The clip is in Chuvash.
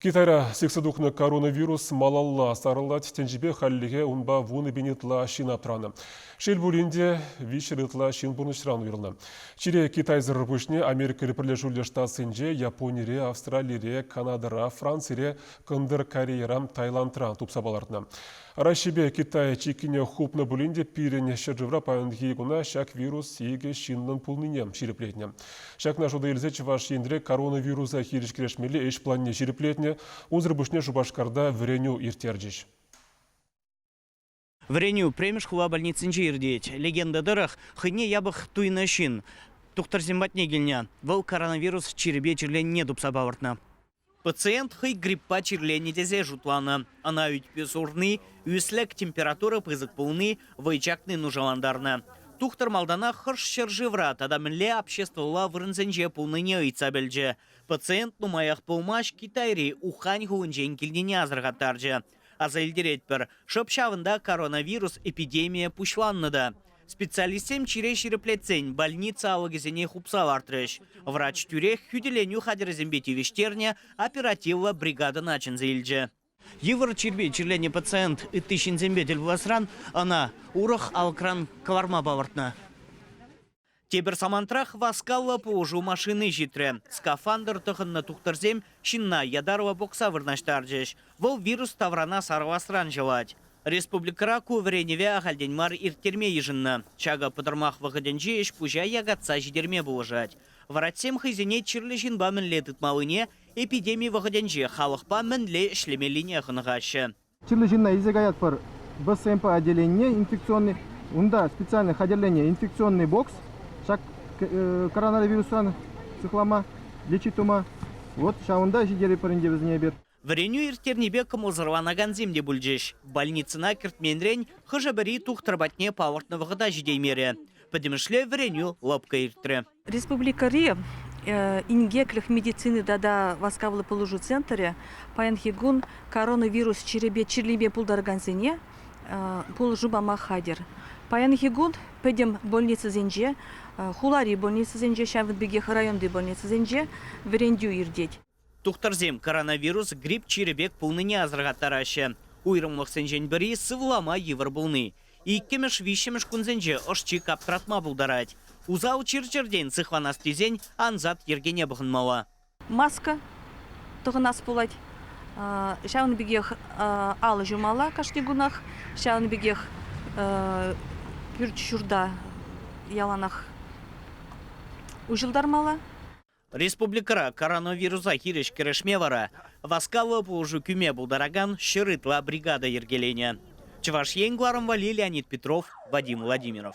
Китайра сиксе тухнӑ коронавирус малалла сарӑлать. Тӗнчипе хальлӗхе унпа 10 000 ытла ҫын аптранӑ. Шел пулин те, 300 ытла ҫын пурнӑҫран уйрӑлнӑ. Чире Китайсӑр пуҫне Америкӑри Пӗрлешӳллӗ Штатсенче, Японире, Австралире, Канадӑра, Францире, Кӑнтӑр Корейӑра, Таиландра тупса палӑртнӑ. Раҫҫейпе Китай чиккине хупнӑ пулин те пирӗн ҫӗршывра паянхи куна ҫак вирус икӗ ҫыннӑн пулнине ҫирӗплетнӗ. Ҫакна шута илсе Чӑваш Енре коронавируса хирӗҫ кӗрешмелли ӗҫ планне ҫирӗплетнӗ. Унсӑр пуҫне Шупашкарта вӗренӳ ирттерчӗҫ. Вӗренӳ Премӗш хула больницинче иртет. Легенда тӑрӑх, хӑйне япӑх туйнӑ ҫын тухтӑрсем патне килнӗ. Вӑл коронавирус чирӗпе чирленине тупса палӑртнӑ. Пациент хӑй гриппа чирленӗ тесе шутланӑ. Ӑна ӳт-пӳ сурни, ӳслӗк, температура пысӑк пулни, вӑй чакни нушалантарнӑ. Тухтӑр малтанах хӑш ҫӗршывра тата мӗнле обществӑлла вырӑнсенче пулнине ыйтса пӗлчӗ. Пациент нумаях пулмасть Китайри Ухань хулинчен килнине асӑрхаттарчӗ. Аса илтеретпӗр, шӑп ҫавӑнта коронавирус эпидемийӗ пуҫланнӑ та. Специалистсем чире ҫирӗплетсен больница алӑкӗсене хупса лартрӗҫ. Врач тӳрех хӳтӗленӳ хатӗрӗсемпе тивӗҫтернӗ оперативлӑ бригадӑна чӗнсе илчӗ. Йывӑр чирпе чирленӗ пациент ытти ҫынсемпе тӗл пуласран ӑна урӑх алӑкран кӑларма палӑртнӑ. Тепӗр самантрах васкавлӑ пулӑшу машини ҫитрӗ. Скафандр тӑхӑннӑ тухтӑрсем ҫынна ятарлӑ бокса вырнаҫтарчӗҫ. Вӑл вирус таврана сарӑласран ҫӑлать. Республикӑра ку вӗренӗве ахальтен мар ирттерме йышӑннӑ. Ҫакӑ пӑтӑрмах вӑхӑтӗнчи ӗҫ-пуҫа якатса ҫитерме пулӑшать. Врачсем хӑйсене чирлӗ ҫынпа мӗнле тытмаллине, эпидеми вӑхӑтӗнче халӑхпа мӗнле ӗҫлемеллине хӑнӑхаҫҫӗ. Чирлӗ ҫынна илсе каятпӑр БСМП отделенине инфекционный, унта специально хатӗрленӗ инфекционный бокс ҫак коронавирусран сыхлама, лечить тума. Вот ҫавӑнта ҫитеретпӗр ӗнтӗ вӗсене эпир. Вӗренӳ ирттернипе кӑмӑлсӑрланакансем те пулчӗҫ. Больницӑна кӗртменрен хӑшӗ-пӗри тухтӑр патне палӑртнӑ вӑхӑта ҫитеймерӗ. Пӗтӗмӗшле вӗренӳ лӑпкӑ иртрӗ. Республикӑри инкеклӗх медицини тата васкавлӑ пулӑшу центрӗ паянхи кун коронавирус чирӗпе чирлеме пултаракансене пулӑшу пама хатӗр. Паянхи кун пӗтӗм больницӑсенче, хулари больницӑсенче, ҫавӑн пекех районти больницӑсенче вӗрентӳ иртет. Тухтӑрсем коронавирус грипп чирӗ пек пулнине асӑрхаттараҫҫӗ. Уйрӑмлӑхсенчен пӗри сывлама йывӑр пулни. Иккӗмӗш, виҫҫӗмӗш кунсенче ӑш-чик аптратма пултарать. Усал чир-чӗртен сыхланас тесен ансат йӗркене пӑхӑнмалла. Маска тӑхӑнас пулать. Ҫавӑн пекех алӑ ҫумалла кашни кунах. Ҫавӑн пекех пӳрт-ҫурта яланах уҫӑлтармалла. Республикӑра коронавируса хирӗҫ кӗрешме вара васкавлӑ пулӑшу кӳме пултаракан 100 ытла бригада йӗркеленӗ. Чӑваш Ен кӑларӑм валли Леонид Петров, Вадим Владимиров.